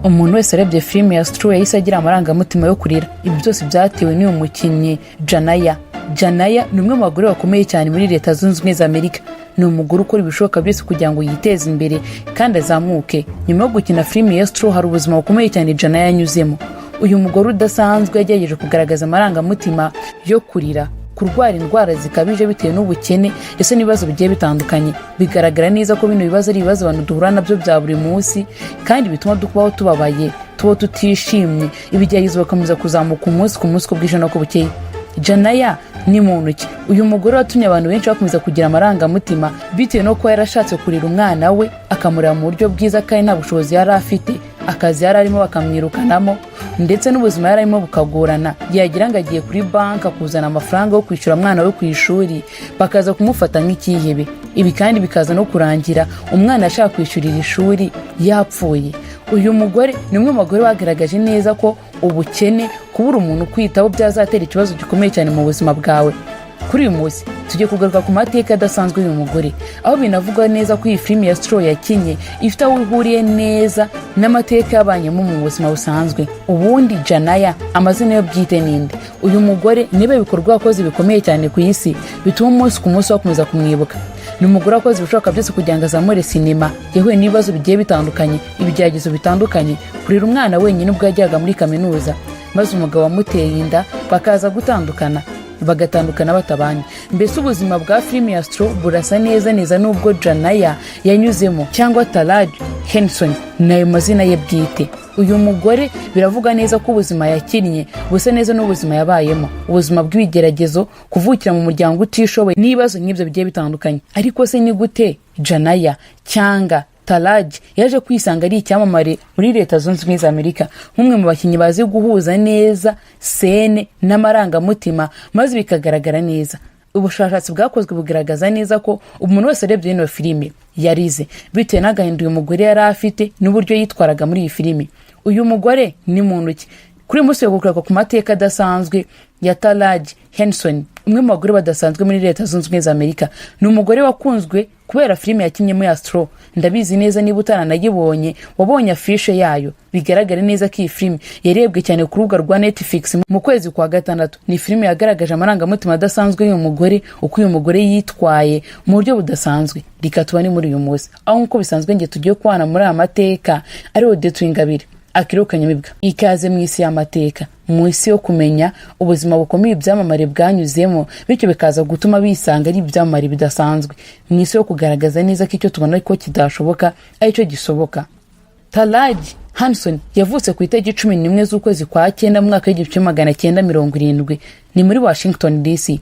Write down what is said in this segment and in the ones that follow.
Umuntu wese arebye filime ya Straw yahise agira amarangamutima yo kurira. Ibi byose byatewe n'uyu mukinnyi Janaya. Janaya ni umwe mu bagore bakomeye cyane muri Leta Zunze Ubumwe za Amerika. Ni umugore ukora ibishoboka byose kugira ngo yiteze imbere kandi azamuke. Nyuma yo gukina filime ya Straw, hari ubuzima bukomeye cyane Janaya yanyuzemo. Uyu mugore udasanzwe yagerageje kugaragaza amarangamutima yo kurira, kurwara indwara zikabije bitewe n'ubukene ndetse n'ibibazo bigiye bitandukanye. Bigaragara neza ko bino bibazo ari ibibazo abantu duhura nabyo bya buri munsi kandi bituma tubaho tubabaye, tubaho tutishimye, ibigeragezo bigakomeza kuzamuka umunsi ku munsi, uko bwije n'uko bukeye. Janaya ni muntu ki? Uyu mugore watumye abantu benshi bakomeza kugira amarangamutima bitewe no kuba yarashatse kurera umwana we, akamurera mu buryo bwiza kandi nta bushobozi yari afite, akazi yari arimo bakamwirukanamo, ndetse n'ubuzima yari arimo bukagorana. Yagira ngo agiye kuri banki kuzana amafaranga yo kwishyura umwana we ku ishuri, bakaza kumufata nk'ikihebe. Ibi kandi bikaza no kurangira umwana ashaka kwishyurira ishuri yapfuye. Uyu mugore ni umwe mu bagore bagaragaje neza ko ubukene, kubura umuntu ukwitaho, byazatera ikibazo gikomeye cyane mu buzima bwawe. Kuri uyu munsi tugiye kugaruka ku mateka adasanzwe y'uyu mugore, aho binavugwa neza ko iyi filime ya Straw yakinye ifite aho ihuriye neza n'amateka yabanyemo mu buzima busanzwe. Ubundi Janaya, amazina yo bwite ninde? Uyu mugore niba ibikorwa yakoze bikomeye cyane ku isi bituma umunsi ku munsi bakomeza kumwibuka. Ni umugore wakoze ibishoboka byose kugira ngo azamure sinema. Yahuye n'ibibazo bigiye bitandukanye, ibigeragezo bitandukanye, kurera umwana wenyine ubwo yajyaga muri kaminuza, maze umugabo wamuteye inda bakaza gutandukana, bagatandukana batabanye. Mbese ubuzima bwa filime ya Straw burasa neza neza n'ubwo Janaya yanyuzemo, cyangwa Taraji Henson ni ayo mazina ye bwite. Uyu mugore biravuga neza ko ubuzima yakinnye busa neza n'ubuzima yabayemo, ubuzima bw'ibigeragezo, kuvukira mu muryango utishoboye n'ibibazo nk'ibyo bigiye bitandukanye. Ariko se ni gute Janaya cyangwa Taraji yaje kwisanga ari icyamamare muri Leta Zunze Ubumwe za Amerika, nk'umwe mu bakinnyi bazi guhuza neza scene n'amarangamutima maze bikagaragara neza? Ubushakashatsi bwakozwe bugaragaza neza ko umuntu wese arebye ino filime yarize bitewe n'agahinda uyu mugore yari afite n'uburyo yitwaraga muri iyi filime. Uyu mugore ni muntu ki? Kuri uyu munsi kugaruka ku mateka adasanzwe ya Taraji Henson, umwe mu bagore badasanzwe muri Leta Zunze Ubumwe za Amerika. Ni umugore wakunzwe kubera filime yakinnyemo ya Straw. Ndabizi neza niba utaranayibonye, wabonye afishe yayo. Bigaragara neza ko iyi filime yarebwe cyane ku rubuga rwa Netflix mu kwezi kwa gatandatu. Ni filime yagaragaje amarangamutima adasanzwe y'uyu mugore, uko uyu mugore yitwaye mu buryo budasanzwe. Reka tubane muri uyu munsi, aho nk'uko bisanzwe nge tugiye kubana muri aya mateka ari Odette Ingabire akirukanyamibwa. Ikaze mu isi y'amateka, mu isi yo kumenya ubuzima bukomeye ibyamamare bwanyuzemo, bityo bikaza gutuma bisanga ari ibyamamare bidasanzwe, mu isi yo kugaragaza neza ko icyo tubona ko kidashoboka aricyo gisoboka. Taraji Henson yavutse ku itariki 11 z'ukwezi kwa cyenda mu mwaka w'1970, ni muri Washington DC.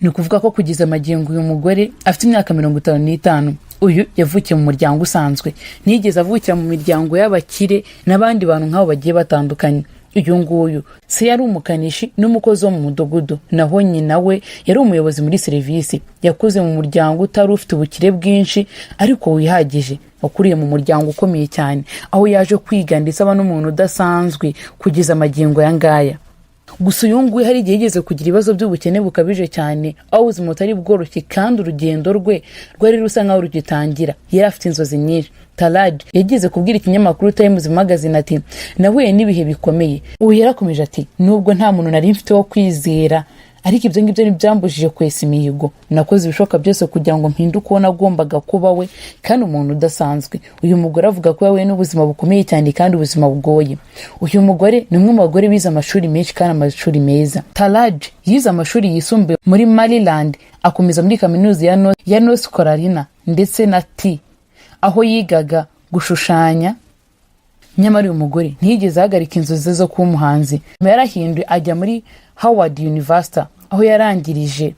Ni ukuvuga ko kugeza amagingo uyu mugore afite imyaka 55. Uyu yavukiye mu muryango usanzwe, ntiyigeze avukira mu miryango y'abakire n'abandi bantu nk'abo bagiye batandukanye. Uyu nguyu se yari umukanishi n'umukozi wo mu mudugudu, naho nyina we yari umuyobozi muri serivisi. Yakuze mu muryango utari ufite ubukire bwinshi ariko wihagije. Wakuriye mu muryango ukomeye cyane, aho yaje kwiga ndetse aba n'umuntu udasanzwe kugeza amagingo aya ngaya. Gusa uyu nguyu hari igihe yigeze kugira ibibazo by'ubukene bukabije cyane, aho ubuzima butari bworoshye kandi urugendo rwe rwari rusa nkaho rugitangira. Yari afite inzozi nyinshi. Taraji yagize kubwira ikinyamakuru Times Magazine ati: "Nahuye n'ibihe bikomeye." Ubu yarakomeje ati: "Nubwo nta muntu nari mfite wo kwizera, ariko ibyo ngibyo ntibyambujije kwesa imihigo. Nakoze ibishoboka byose kugira ngo mpinduke uwo nagombaga kuba we kandi umuntu udasanzwe." Uyu mugore avuga ko yahuye n'ubuzima bukomeye cyane kandi ubuzima bugoye. Uyu mugore ni umwe mu bagore bize amashuri menshi kandi amashuri meza. Taraji yize amashuri yisumbuye muri Maryland, akomeza muri kaminuza ya North Carolina ndetse na T, aho yigaga gushushanya. Nyamara uyu mugore ntiyigeze ahagarika inzozi ze zo kuba umuhanzi. Yarahinduye ajya muri Howard University, aho yarangirije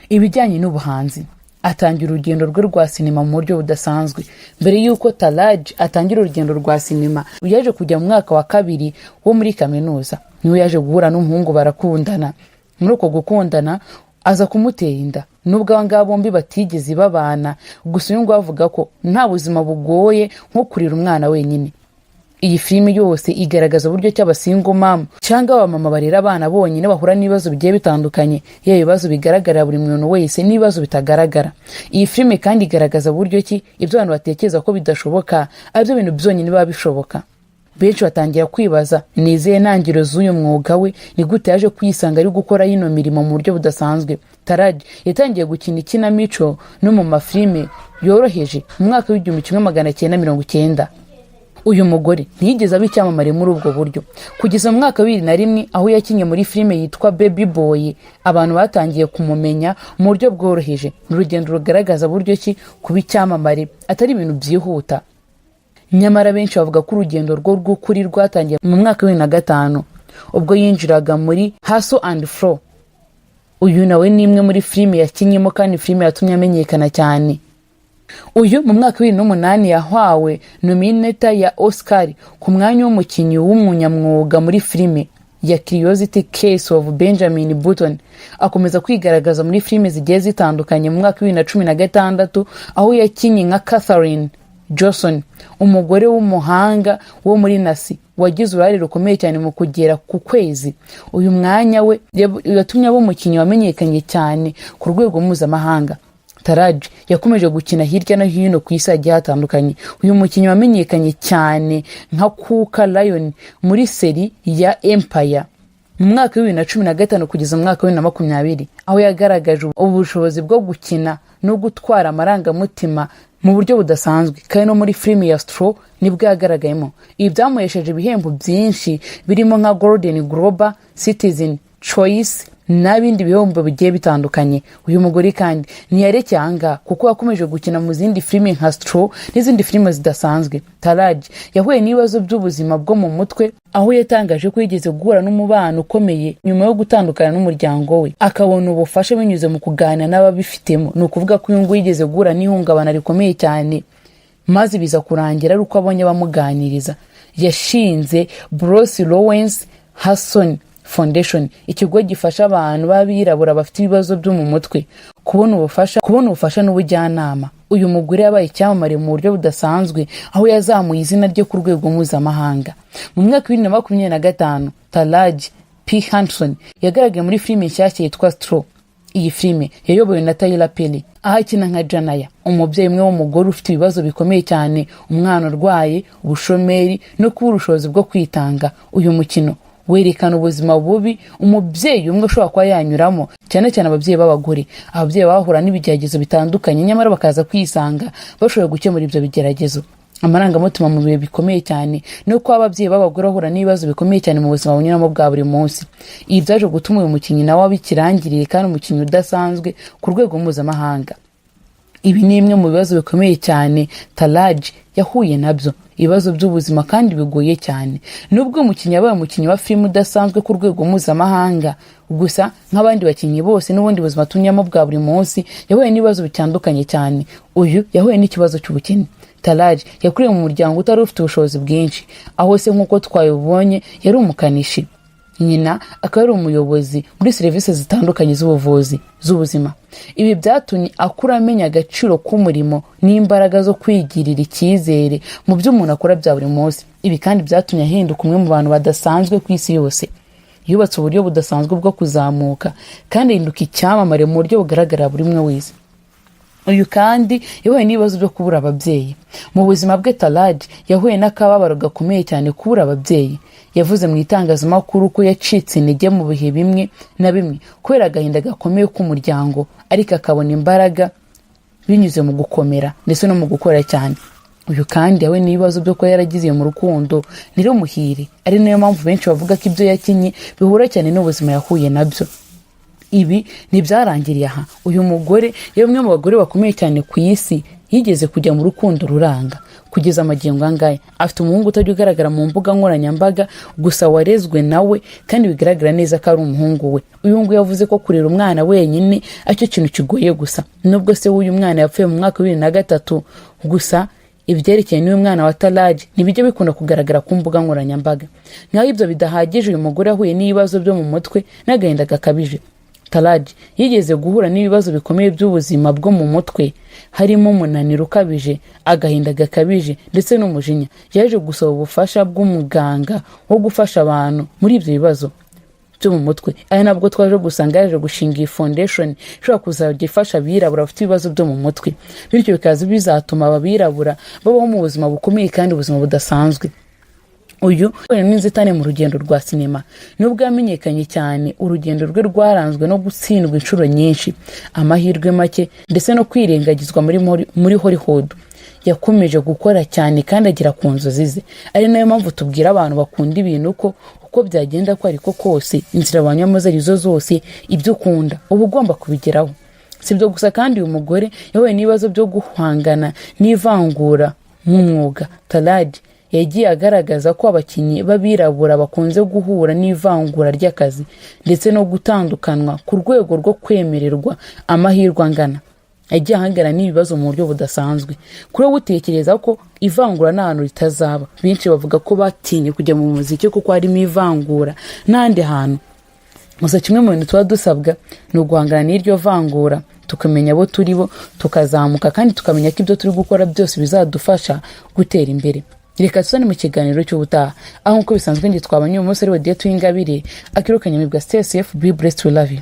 ibijyanye n'ubuhanzi, atangira urugendo rwe rwa sinema mu buryo budasanzwe. Mbere y'uko Taraji atangira urugendo rwa sinema, yaje kujya mu mwaka wa kabiri wo muri kaminuza. Niwe yaje guhura n'umuhungu, barakundana. Muri uko gukundana aza kumutera inda, nubwo aba ngaba bombi batigeze babana. Gusa uyu nguyu avuga ko nta buzima bugoye nko kurera umwana wenyine. Iyi filime yose igaragaza uburyo ki aba single mom cyangwa abamama barera abana bonyine bahura n'ibibazo bigiye bitandukanye, yaba ibibazo bigaragarira buri muntu wese n'ibibazo bitagaragara. Iyi filime kandi igaragaza uburyo ki ibyo abantu batekereza ko bidashoboka aribyo bintu byonyine biba bishoboka. Benshi batangira kwibaza: ni izihe ntangiriro z'uyu mwuga we? Ni gute yaje kwisanga ari gukora yino mirimo mu buryo budasanzwe? Taraji yatangiye gukina ikinamico no mu mafilime yoroheje mu mwaka w'1990. Uyu mugore ntiyigeze aba icyamamare muri ubwo buryo kugeza mu mwaka wa 2001, aho yakinnye muri filime yitwa Baby Boy. Abantu batangiye kumumenya mu buryo bworoheje. Ni urugendo rugaragaza buryo ki kuba icyamamare atari ibintu byihuta. Nyamara benshi bavuga ko urugendo rwo rw'ukuri rwatangiye mu mwaka wa 2005, ubwo yinjiraga muri Hustle and Flow. Uyu nawe ni imwe muri filime yakinnyemo, kandi filime yatumye amenyekana cyane. Uyu mu mwaka wa 2008 yahawe nomination ya Oscar ku mwanya w'umukinnyi w'umunyamwuga muri filime ya Curiosity Case of Benjamin Button. Akomeza kwigaragaza muri filime zigiye zitandukanye mu mwaka wa 2016, aho yakinnye nka Katherine Johnson, umugore w'umuhanga wo muri NASA wagize uruhare rukomeye cyane mu kugera ku kwezi. Uyu mwanya we yatumye aba umukinnyi wamenyekanye cyane ku rwego mpuzamahanga. Taraji yakomeje gukina hirya no hino ku isi hagiye hatandukanye. Uyu mukinnyi wamenyekanye cyane nka Kuka Lion muri série ya Empire mu mwaka wa 2015 kugeza mu mwaka wa 2020, aho yagaragaje ubushobozi bwo gukina no gutwara amarangamutima mu buryo budasanzwe. Kandi no muri filimi ya Straw nibwo yagaragayemo. Ibi byamuhesheje ibihembo byinshi birimo nka Golden Globe, Citizen Choice n'ibindi bihembo bigiye bitandukanye. Uyu mugore kandi ntiyarekeye ahangaha, kuko yakomeje gukina mu zindi filimi nka Straw n'izindi filime zidasanzwe. Taraji yahuye n'ibibazo by'ubuzima bwo mu mutwe, aho yatangaje ko yigeze guhura n'umubano ukomeye nyuma yo gutandukana n'umuryango we, akabona ubufasha binyuze mu kuganira n'ababifitemo. Ni ukuvuga ko uyu nguyu yigeze guhura n'ihungabana rikomeye cyane, maze biza kurangira ari uko abonye abamuganiriza. Yashinze Bruce Lawrence Hasson Foundation, ikigo gifasha abantu b'abirabura bafite ibibazo byo mu mutwe kubona ubufasha n'ubujyanama. Uyu mugore yabaye icyamamare mu buryo budasanzwe, aho yazamuye izina rye ku rwego mpuzamahanga. Mu mwaka wa 2025, Taraji P Henson yagaragaye muri filime nshyashya yitwa Straw. Iyi filime yayobowe na Tyler Perry, aho akina nka Janaya, umubyeyi umwe w'umugore ufite ibibazo bikomeye cyane: umwana urwaye, ubushomeri no kubura ubushobozi bwo kwitanga. Uyu mukino werekana ubuzima bubi umubyeyi umwe ushobora kuba yanyuramo, cyane cyane ababyeyi b'abagore. Ababyeyi bahura n'ibigeragezo bitandukanye, nyamara bakaza kwisanga bashoboye gukemura ibyo bigeragezo. Amarangamutima mu bihe bikomeye cyane, no kuba ababyeyi b'abagore bahura n'ibibazo bikomeye cyane mu buzima bunyuramo bwa buri munsi. Ibi byaje gutuma uyu mukinnyi nawe aba ikirangirire kandi umukinnyi udasanzwe ku rwego mpuzamahanga. Ibi ni imwe mu bibazo bikomeye cyane Taraji yahuye nabyo, ibibazo by'ubuzima kandi bigoye cyane. Nubwo umukinnyi yabaye umukinnyi wa filime udasanzwe ku rwego mpuzamahanga, gusa nk'abandi bakinnyi bose n'ubundi buzima tunyamo bwa buri munsi, yahuye n'ibibazo bitandukanye cyane. Uyu yahuye n'ikibazo cy'ubukene. Taraji yakuriye mu muryango utari ufite ubushobozi bwinshi, aho se nk'uko twabibonye yari umukanishi, nyina akaba ari umuyobozi muri serivisi zitandukanye z'ubuvuzi z'ubuzima. Ibi byatumye akura amenya agaciro k'umurimo n'imbaraga zo kwigirira icyizere mu byo umuntu akora bya buri munsi. Ibi kandi byatumye ahinduka umwe mu bantu badasanzwe ku isi yose. Yubatse uburyo budasanzwe bwo kuzamuka kandi ahinduka icyamamare mu buryo bugaragarira buri umwe wese. Uyu kandi yahuye n'ibibazo byo kubura ababyeyi mu buzima bwe. Taraji yahuye n'akababaro gakomeye cyane, kubura ababyeyi. Yavuze mu itangazamakuru ko yacitse intege mu bihe bimwe na bimwe kubera agahinda gakomeye k'umuryango, ariko akabona imbaraga binyuze mu gukomera ndetse no mu gukora cyane. Uyu kandi yahuye n'ibibazo byo kuba yaragize mu rukundo ntirumuhire, ari nayo mpamvu benshi bavuga ko ibyo yakinnye bihura cyane n'ubuzima yahuye nabyo. Ibi ntibyarangiriye aha. Uyu mugore yari umwe mu bagore bakomeye cyane ku isi. Yigeze kujya mu rukundo ruranga. Kugeza amagingo angaya afite umuhungu utajya ugaragara mu mbuga nkoranyambaga, gusa warezwe nawe kandi bigaragara neza ko ari umuhungu we. Uyu nguyu yavuze ko kurera umwana wenyine aricyo kintu kigoye. Gusa nubwo se w'uyu mwana yapfuye mu mwaka wa 2003, gusa ibyerekeye n'uyu mwana wa Taraji ntibijya bikunda kugaragara ku mbuga nkoranyambaga. Nk'aho ibyo bidahagije, uyu mugore yahuye n'ibibazo byo mu mutwe n'agahinda gakabije. Taraji yigeze guhura n'ibibazo bikomeye by'ubuzima bwo mu mutwe, harimo umunaniro ukabije, agahinda gakabije ndetse n'umujinya. Yaje gusaba ubufasha bw'umuganga wo gufasha abantu muri ibyo bibazo byo mu mutwe. Ari nabwo twaje gusanga yaje gushinga iyi foundation ishobora kuzajya ifasha abirabura bafite ibibazo byo mu mutwe, bityo bikaza bizatuma aba birabura babaho mu buzima bukomeye kandi ubuzima budasanzwe. Uyu n'inzitane mu rugendo rwa sinema. Nubwo yamenyekanye cyane, urugendo rwe rwaranzwe no gutsindwa inshuro nyinshi, amahirwe make ndetse no kwirengagizwa muri Hollywood. Yakomeje gukora cyane kandi agera ku nzozi ze, ari nayo mpamvu tubwira abantu bakunda ibintu ko uko byagenda ko ariko kose, inzira wanyuramo izo arizo zose, ibyo ukunda uba ugomba kubigeraho. Si ibyo gusa kandi, uyu mugore yahuye n'ibibazo byo guhangana n'ivangura mu mwuga. Taraji yagiye agaragaza ko abakinnyi b'abirabura bakunze guhura n'ivangura ry'akazi ndetse no gutandukanywa ku rwego rwo kwemererwa amahirwe angana. Yagiye ahangana n'ibibazo mu buryo budasanzwe. Kuri wowe, utekereza ko ivangura nta hantu ritazaba? Benshi bavuga ko batinye kujya mu muziki kuko harimo ivangura n'ahandi hantu. Gusa kimwe mu bintu tuba dusabwa ni uguhangana n'iryo vangura, tukamenya abo turi bo, tukazamuka kandi tukamenya ko ibyo turi gukora byose bizadufasha gutera imbere. Reka tuzane mu kiganiro cy'ubutaha, aho nk'uko bisanzwe njye twabanye uyu munsi ari Odette Uwingabire akirukanye bwa CSF. Be blessed, we love you.